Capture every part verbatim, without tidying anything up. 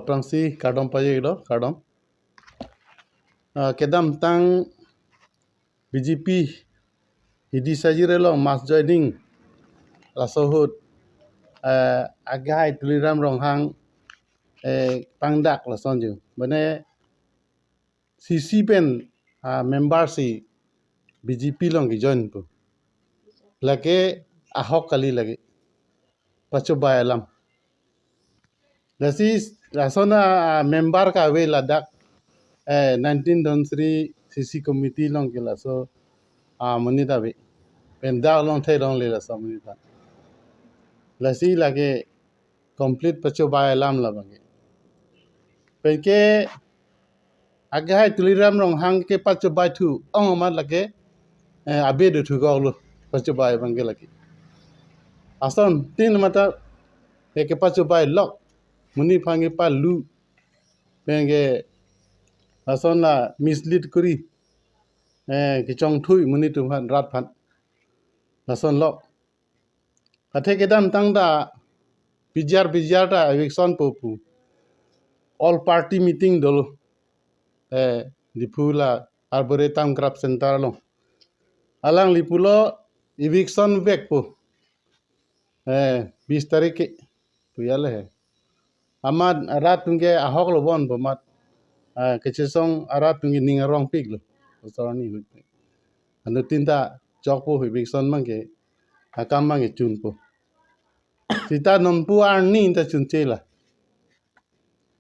aphrangsi kardom pajirlo, kardom. Ah, kedamtang B J P hidi sajir along mass joining laso ahut, eh, akehai Tuliram Ronghang, eh, pangdak lason ju. Mane C C pen, ah, member si B J P along kejoin pu. Lake ahok kali lake. Pachobai alam. Lasi lason a, ah, member kave ladak, eh, nineteen Dhansiri C C committee along ke laso, ah, amonit ave. Pen dak along the along le laso amonit ta. Lasi lake complete pachobai alam labang ke. Pen ke akehai Tuliram Ronghang kepachobai thu ong amat lake, eh, abe do thu gok lo pachobai abang ke lake. Asontin amat ta, eh, kepachobai lok, monit aphan kepalu, pen ke lason la mislead kuri, eh, kechongthui monit atum aphan, rat aphan. Lason lok. Athe kedamtang ta P G R, P G R ta eviction po pu all party meeting dolo. Eh, Diphu la Arboretum Craft Center along. Alangli pulo eviction vek po. Eh, bis tarik ke pu ya le he. Amat rat atum ke ahok lo bon pu amat, ah, kechesong arat atum ke ning arong pik lo. Osor ni hui. Anuttin ta chokpo eviction abang ke, akam abang ke chunpo. Sita nonpu arni ta chunche la.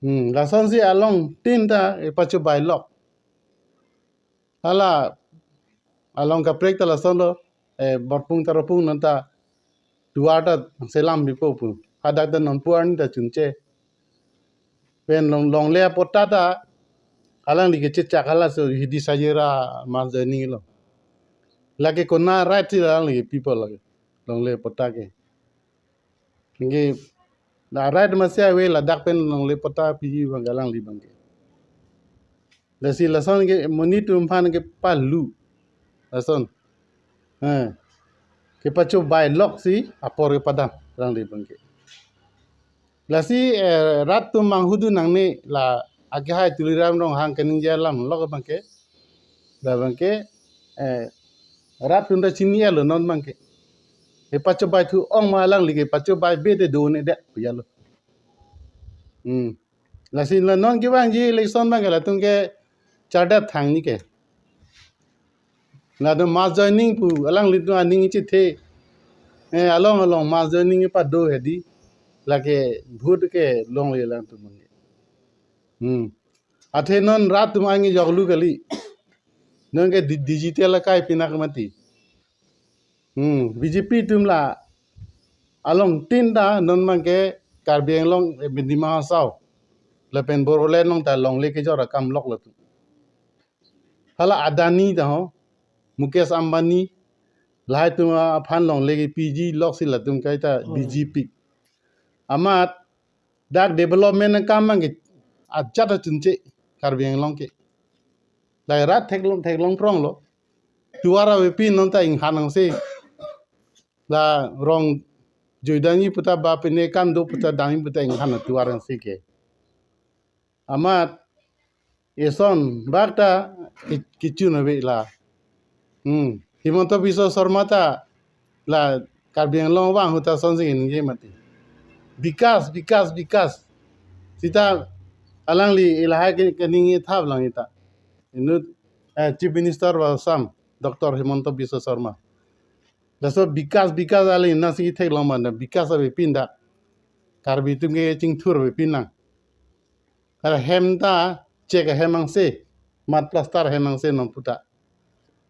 Hmm, lasonsi alongtin ta, eh, pachobai lok. Hala along kaprek ta lason lo, eh, Borpung Tarapung non ta tovar ta selam bipo pu. Hadak ta nonpu arni ta chunche. Pen long, longle apatta ta alangli kechechak, halaso hidi sajir a mass joining lo. Lake konat right si alangli kepipo lake. Longle apatta ke. Anke la right masi ave, ladak pen longle apatta piji abang ke alangli abang ke. Lasi lason ke monit atum aphan kepalu. Lason. Eh. Kepachobai lok si apor kepadam alangli abang ke. Lasi, eh, rat atum manghudu nangne la akehai Tuliram Ronghang kaningje alam lok abang ke. Labang ke, eh, rat atum ta chini-et lo non abang ke. Kepachobai thu ong ma alangli kepachobai be te do-un-edet pu ya lo. Hmm. Lasi la non kevangji election abang ke latum ke chardet thang ni ke. Latum mass joining pu alanglitum aning chethe. Eh, along along mass joining pado hedi. Lake vote ke longle alangtum abang ke. Hmm. Athe non rat atum angi joklu kali. Non ke di-, digital akai pinak mati. Hmm, B J P atum la alongtin ta non abang ke Karbi Anglong, eh, Dima Hasao lapen Bodoland along ta longle kejor akam lok latum. Hala Adani ta ho, Mukesh Ambani, lahai atum aphan longle kepiji lok si latum kaita Hmm. B J P. Amat dak development akam abang ke ajat achunche Karbi Anglong ke. Lahai rat theklong, theklong prong lo. Tovar avepin non ta inghan angse. La rong jui dangji pu ta ba pine kam do pu ta dangji pu ta inghan atovar angse ke. Amat eson bak ta ki-, kechun ave la. Hmm. Himanta Biswa Sarma ta la Karbi Anglong vang ahut ta sonsi ningje mati. Bikas, bikas, bikas. Sita alangli lahai ke, kaningje thap lang ita. Inut, eh, Chief Minister of Assam, Doctor Himanta Biswa Sarma. Laso bikas, bikas alangli nasi theklong ma, bikas avepin dak Karbi atum ke chingthur avepin nang. Ahem ta chek ahem angse, mat plaster ahem angse non pu ta.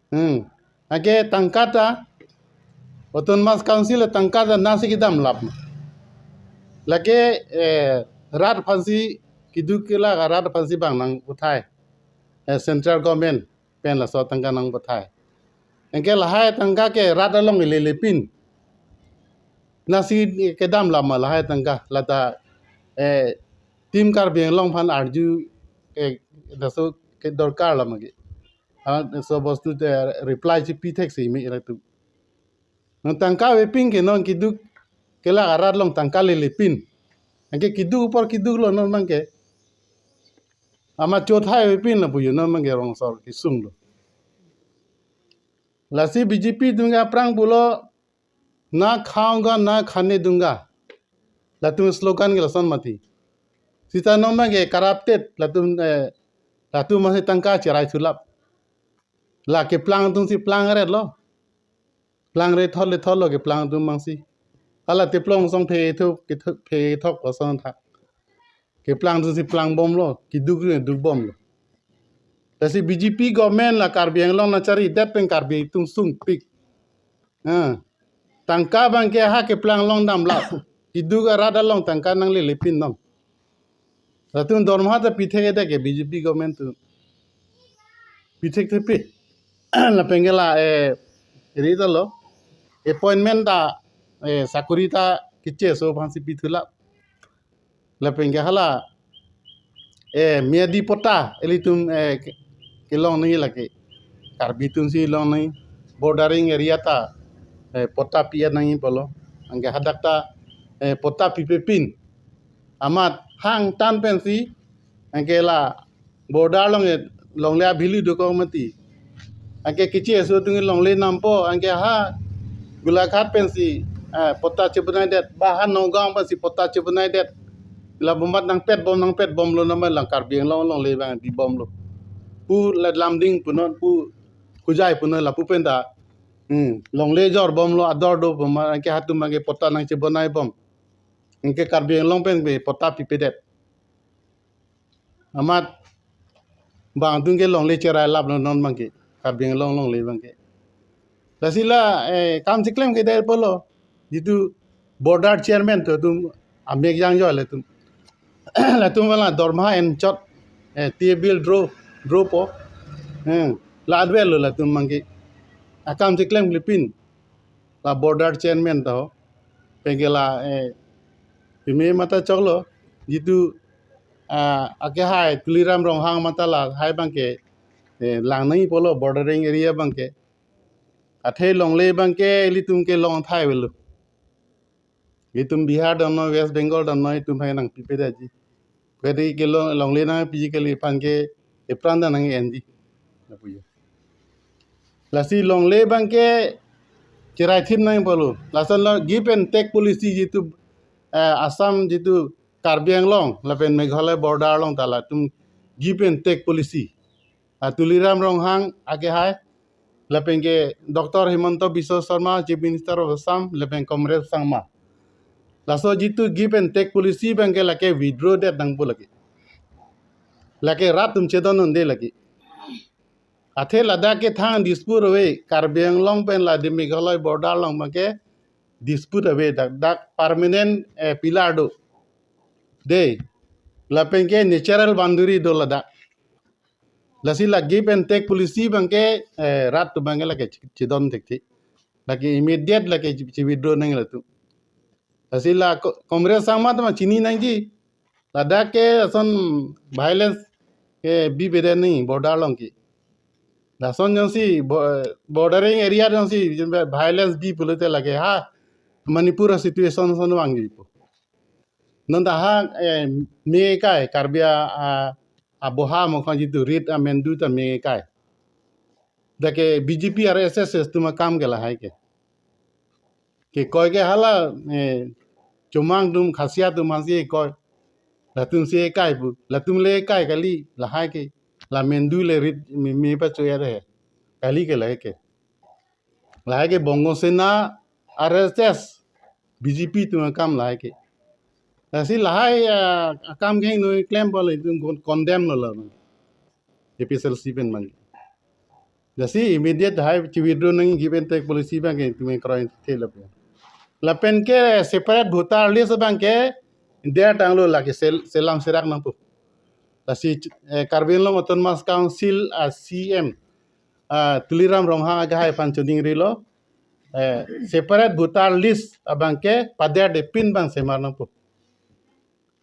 Hmm. Anke tangka ta, Autonomous Council atangka ta nasi kedam lap. Lake, eh, rat aphansi keduk ke la rat aphansi abang nangputhai. Eh, central government pen laso atangka nangputhai. Anke lahai atangka ke rat along ilelepin. Nasi kedam lap ma lahai atangka, lata, eh, Team Karbi Anglong aphan arju, eh, laso ke dorkar lama ke. Ah, laso bostu te reply chipi theksi me latum. Non tangka avepin ke non keduk ke la arat along tangka lelepin. Anke keduk apor keduk lo non abang ke. Amat chot hai pin lapu yo, non abangke rong asor kesung lo. Lasi B J P atum ke aphrang pulo, "ना खाऊंगा, ना खाने दूंगा." Latum slogan ke lason mati. Sita non abangke corrupted, latum, eh, latum amatsi tangka cherai thulap. La keplang atumsi plangret lo. Plangre thot le thot lo keplang atum abangsi. Hala teplong song phe thok, ketho-, phe thok lason thak. Keplang atumsi plang bomlo, keduk ri duk bomlo. Lasi B J P government la Karbi Anglong nangcharidet pen Karbi atum sungpik. Ah. Tangka abangke ha keplang along damlap. Keduk arat along tangka nanglele pin non. Latum dormoha ta pithekthedet ke B J P government atum. Pithekthepi. Lapen ke la, eh, ri ta lo. Appointment ta, eh, sakori ta kecheso aphansi pithulap. Lapen ke hala, eh, miyadi patta ilitum, eh, ke-, kelong nangji lake. Karbi atumsi long nangji, bordering area ta, eh, patta pi-et nangji pulo. Anke hadak ta, eh, patta pipe pin. Amat hang tan pensi, anke la border along, eh, longle abhili dokok mati. Anke kecheso atum longle nampo, anke ha Golaghat pensi, eh, patta chebonaidet, ba ha Nagaon pensi patta chebonaidet. La bomat nangpet bom, nangpet bomlo nama lang Karbi Anglong longle abang bi bomlo. Pu la Lumding punon, pu Hojai punon lapu pen ta. Hmm, longle jor bomlo, ador do bom, anke hatum anke patta nangchebonai bom. Anke Karbi Anglong pen be patta pipedet. Amat bang atum ke longle cherai laplo non abangke. Karbi Anglong longle abangke. Lasi la, eh, kam cheklemkledet pulo. Jitu border chairman atum amek jangjo latum. Latum wala dormoha enchot, eh, table draw, draw po. Hmm. La adwel lo latum abangke. Akam cheklemkle pin. La border chairman ta ho. Penke la, eh, pime mata choklo, jitu, ah, akehai Tuliram Ronghang mata lahai abangke, eh, lang nangji pulo bordering area abangke. Athe longle abangke ilitum ke long thai avelo. Itum Bihar damnon, West Bengal damnon, itum hai nangpipe daji. Kadi ke long, longle nangpiji kali aphan ke epran ta nang-enji. Lapu yo. Lasi longle abangke cherai thip nangji pulo. Lason lo give and take policy jitu, eh, Assam jitu Karbi Anglong lapen Meghalaya border along ta latum give and take policy. Ah, Tuliram Ronghang akehai, lapen ke Doctor Himanta Biswa Sarma, Chief Minister of Assam, lapen Conrad Sangma. Laso jitu give and take policy abangke lake withdraw det nangpo lake. Lake rat atum chedon un'e lake. Athe ladak ke thang dispute ave, Karbi Anglong pen la de Meghalaya border along abangke dispute ave, dak, dak permanent, eh, pillar do. De, lapen ke natural boundary do ladak. Lasi la give and take policy abangke, eh, rat atum abangke lake che-, chedon thekthe. Lake immediate lake che-, che-withdraw nangji latum. Lasi la ko-, Conrad Sangma atum chini nangji. Ladak ke lason violence ke bipedet nangji border along ke. Lason jongsi bo-, bordering area jongsi violence bi pulote lake ha Manipur a-situation ason vangji po. Non ta ha, eh, me kai Karbi a, a, aboha mokhan jitu rit amendu ta me kai. Dak ke B J P R S S atum akam ke lahai ke. Ke koi ke hala, eh, Chomang atum, Khasia atum aphansi koi. Latumsi kai pu. Latum le kai kali lahai ke. La mendu le rit me, me pachoya de. Kali ke lahai ke. Lahai ke Bongo Sena, R S S, B J P atum akam lahai ke. Lasi lahai, ah, akam ke noi klem pulo itum kon-, condemn lo la. A P H L C pen abang. Lasi immediate hai che-withdraw nangji give and take policy abangke itum kroi the lapen. Lapen ke separate voter list abangke der tanglo lake sel-, selam serak nangpo. Lasi, eh, Karbi Anglong Autonomous Council a C M, ah, Tuliram Ronghang akehai aphan choningrilo, eh, separate voter list abangke paderde pin abang semar nangpo.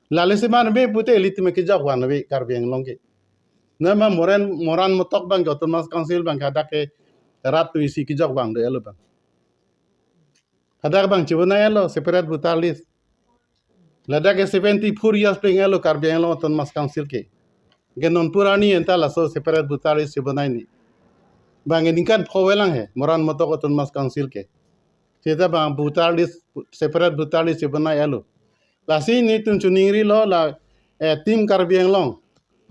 Lale semar me pute ilitum kejok van ave Karbi Anglong ke. Nama moran, moran motok abangke Autonomous Council abangke hadak ke rat atum isi kejok van do elo abang. Hadak abang chibonai elo separate voter list. Ladak ke seventy four years pleng elo Karbi Anglong Autonomous Council ke. Ke non pu arni anta laso separate voter list chebonai ni. Bang ke ningkan pho avelang he, Moran Motok Autonomous Council ke. Seta bang voter list, separate voter list chebonai alo. Lasi nelitum choningrilo la, eh, Team Karbi Anglong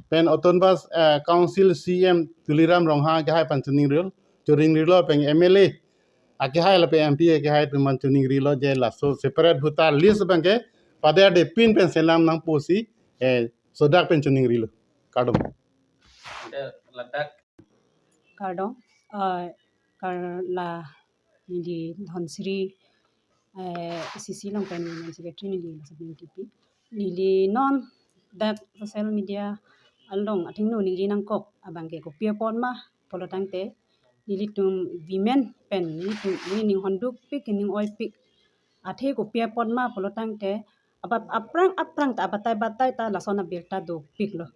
pen Autonomous, eh, Council C M Tuliram Ronghang akehai aphan choningrilo, choningrilo pen M L A akehai lapen M P akehai atum aphan choningrilo je laso separate voter list bang ke paderde pin pen selam nangpo si, eh, sodak pen choningrilo. Kardom. Ada ladak. Kardom, eh, kar la neli Dhonsiri, eh, C C along pen Women Secretary neli laso N T P. Neli non dak social media along athengno neli nangkok abang ke kopi apot ma pulo tangte nelitum women pen nelitum neli ning honduk pik ning oi pik athe kopi apot ma pulo tangte apa aphrang aphrang ta abatai batai ta lason abirta dopiklo.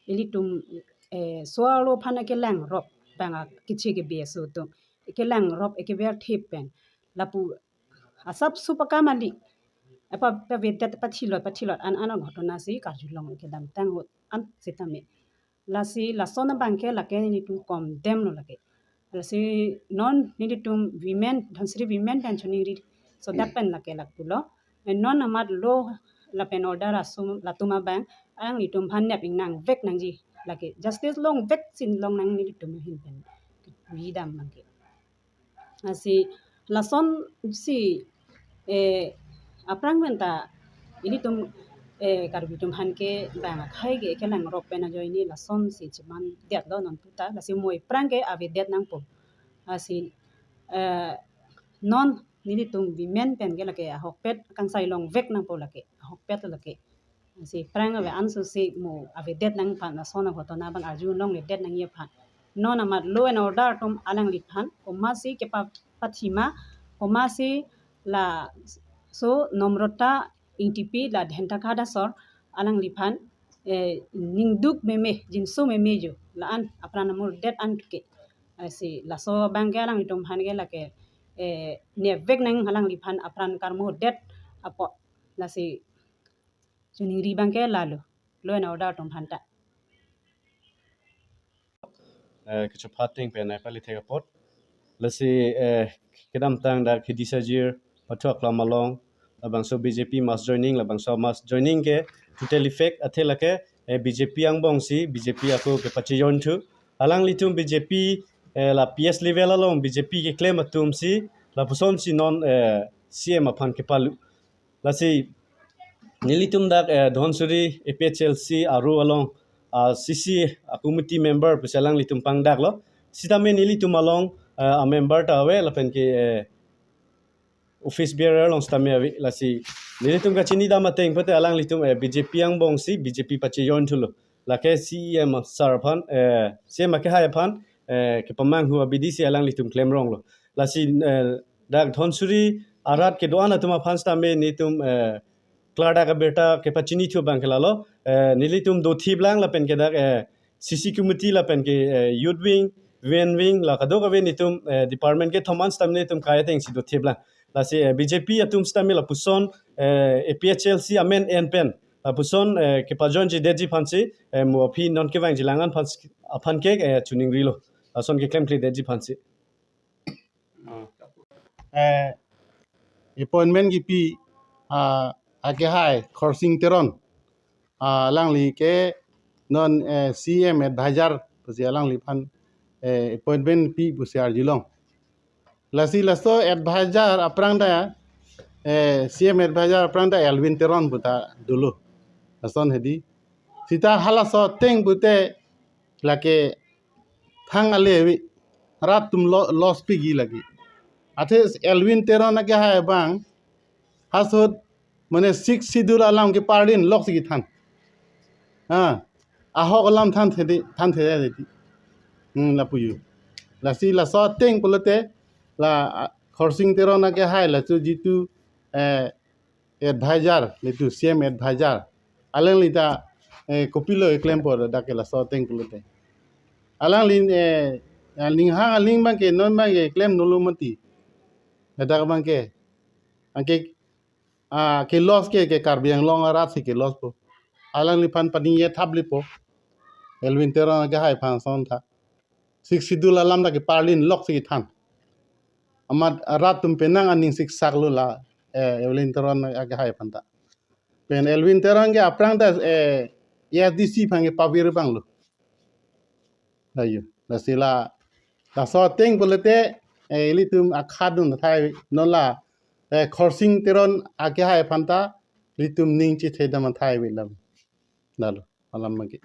Ilitum, eh, so-arlo aphan akelang rop bang a kichi ke B S O atum. Akelang rop ekever thip pen. Lapu asap sup akam ali. Apa pavedet pathilot pathilot an an ghotona si karjulong kedamtang ahut an sitame. Lasi lason abang ke lake nelitum condemn lo lake. Lasi non nelitum women, Dhonsiri women pen choningri sodak pen lake lapulo. Eh, non amat law lapen order asum latum abang alanglitum aphan nep ingnangvek nangji lake. Justice longvek si longnang nelitum ahin pen. Wi dam abang ke. Lasi lason si, eh, aphrang pen ta ilitum, eh, Karbi atum aphan ke bang akhai ke kelang rop pen ajoine lason si chemandetlo non pu ta lasi mo aphrang ke avedet nangpo. Lasi, eh, non nelitum women pen ke lake ahokpet kangsai longvek nangpo lake ahokpet lake. Si aphrang ave anso si mo avedet nangphan lason aghotona abang arjulongledet nangji aphan. Non amat law and order atum alangliphan komatsi kepa pathima komatsi laso Nomrata Ingtipi la Dhenta Khadasor alangliphan, eh, ningduk meme jinso meme jo la an apran amurdet an ke. Eh, si laso abang ke alanglitum aphan ke lake, eh, nepvek nang alangliphan apran karmudet apot lasi choningri abang ke lalo law and order atum aphan ta. Eh, kechaphat ting pen ai pali thek apot. Lasi, eh, kedamtang dak Khedi Sajir pathu aklam along labangso B J P mass joining, labangso mass joining ke totally fake athe lake, eh, B J P angbong si B J P ako kepachejoin thu. Alanglitum B J P, eh, la P S level along B J P keklem atum si lapuson si non, eh, C M aphan kepalu. Lasi nelitum dak, eh, Dhonsiri A P H L C aro along, ah, C C a committee member pusi alanglitum pangdaklo. Sitame nelitum along, eh, a member ta ave lapen ke, eh, office bearer along sitame ave. Lasi nelitum kachini dam ateng pute alanglitum, eh, B J P angbong si B J P pachejoin thulo. Lake C E M sir aphan, eh, C E M akehai aphan, eh, kepamanghu abidi si alanglitum klemronglo. Lasi, eh, dak Dhonsiri arat kedo-an atum aphan sitame nelitum, eh, klardak abirta kepachini thu abang ke lalo, eh, nelitum dothiplang lapen ke dak, eh, C C committee lapen ke, eh, youth wing, women wing la kadokave nelitum, eh, department kethom an sitame nelitum kai ateng si dothiplang. Lasi, eh, B J P atum sitame lapuson, eh, A P H L C amen en pen lapuson, eh, kepajoin chedetji aphan si, eh, mo aphi non kevangji lang an aphan, aphan ke, eh, choningrilo. Lason keklemkledetji aphan si. Eh, appointment kipi, ah, akehai Khorsing Teron. Ah, alangli ke non, eh, C M advisor pusi alangliphan, eh, appointment pi pusi arjulong. Lasi laso advisor aphrang ta, eh, C M advisor aphrang ta Elwin Teron puta dolo. Lason hedi. Sita halaso ateng pute lake thang ale ave, rat atum lo-, loss piji lake. Athe Elwin Teron akehai abang, hasot mane Sixth Schedule alam kepardin lok si kethan. Ha, ahok alam thanthe de, thanthe de. Hmm, lapu jo. Lasi laso ateng pulote, la, ah, Khorsing Teron akehai laso jitu, eh, advisor, litu C M advisor. Alangli ta, eh, kopilo keklempo dak ke laso ateng pulote. Alangli, eh, aling hang aling abang ke non abang ke klem nulu mati. Ladak abang ke. Anke, ah, ke loss ke, ke Karbi Anglong arat si ke loss po. Alangliphan paningje thap lipo. Elwin Teron akehai aphan ason tha. Sixth Schedule alam ta keparlin lok si kethan. Amat rat atum penang aning siksak lo la, eh, Elwin Teron akehai aphan ta. Pen Elwin Teron ke aphrang ta, eh, A S D C aphan kepavir abang lo. Ayo, lasi la, laso ateng pulote, eh, ilitum akhadun thai non la, eh, Khorsing Teron akehai aphan ta, ilitum ning chethedam thai ave lam. Lalo, alam magi.